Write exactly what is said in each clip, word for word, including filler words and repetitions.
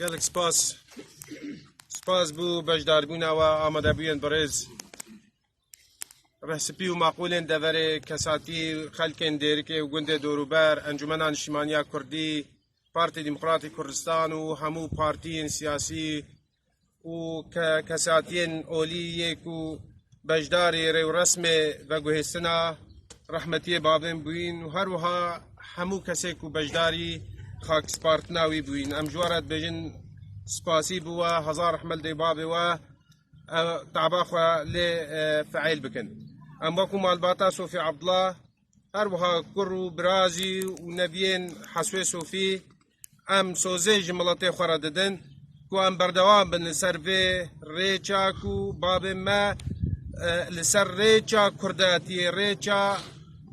Gelek spas. Spas bo beşdarbûna we, amadebûyên birêz. Rehsipî û maqûlên deverê, kesatî, xelkên Dêrikê û gundê dorûber, Encûmena Niştîmaniya Kurdî, Partî Demokratî Kurdistan û hemû partiyên siyasî û ke-, kesatiyên olî yê ku beşdarî rêwresmê veguhêstina rehmetiyê bavên bûyîn û her wiha hemû kesê ku beşdarî xakispartina wî bûyîn. Em ji we re dibêjin spasî bo we, hezar rehmet li dê bavê we, ew taba xwe lê, e, feîl bikin. Em wekû malbata Sofî Abdullah, her wiha kur û birazî û neviyên Heswê Sofî, em sozê ji miletê xwe re didin ku em berdewam bin li ser vê rêça ku bavê me, e, li ser rêça kurdatiyê, rêça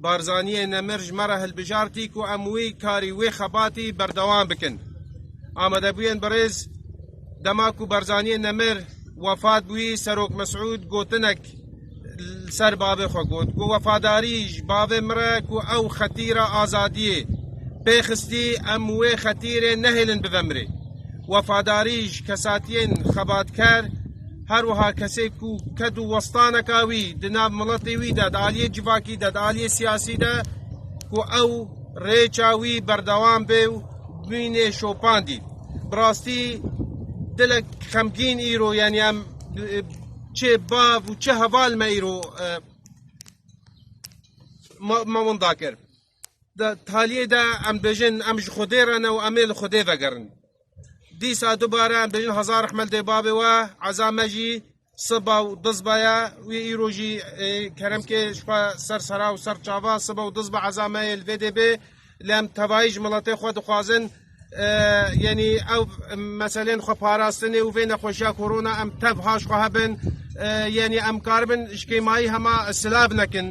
Barzaniyê Nemir ji me re hilbijartî ku em wî karî, wê xebatî berdewam bikin. Amadebûyên birêz, dema ku Barzaniyê Nemir wefat bûyî, Serok Mesûd gotinek li ser bavê xwe got, got, wefadarî ji bavê min re ku ew xetîra azadiyê pê xistî, em wê xetîrê nehêlin bive mirê. Wefadarî ji kesatiyên xebatker, her wiha kesê ku ked û westaneka wî di nav miletê wî de, di aliyê civakî de, di aliyê siyasî de, ku ew rêça wî berdewam bê û bimîne şopandî. Bi rastî dilek xemgîn îro, yanî em, e, çi bav û çi heval me îro, e, me, me winda kir. Di taliyê de em bêjin, em ji Xwedê re ne û em ê li Xwedê vegerin. Dîsa dubare em bêjin hezar rehmet dê bavê we, eza me jî siba û dizba ye. Wî îro jî, e, kerem ke ji xwe ser sera û ser çava, siba û dizba eza me yê li vê dê bê. Lê em tevayî ji miletê xwe dixwazin, e, yanî ew meselên xwe parastinê û vê nexweşiya korona em tev ha ji xwe hebin. E, yanî em karibin ji kêmayî hema silav nekin.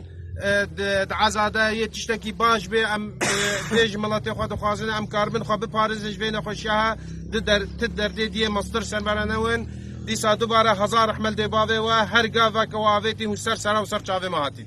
E, di, di eza de yê tiştekî baş bê, em, e, vê ji miletê xwe dixwazin, em karibin xwe biparêzin ji vê nexweşiya he, di der, ti derdê diyê mestir ser me re newin. Dîsa dubare hezar rehmet dê bavê we, her gaveke we avêtî hûn ser sera û ser çavê me hatî.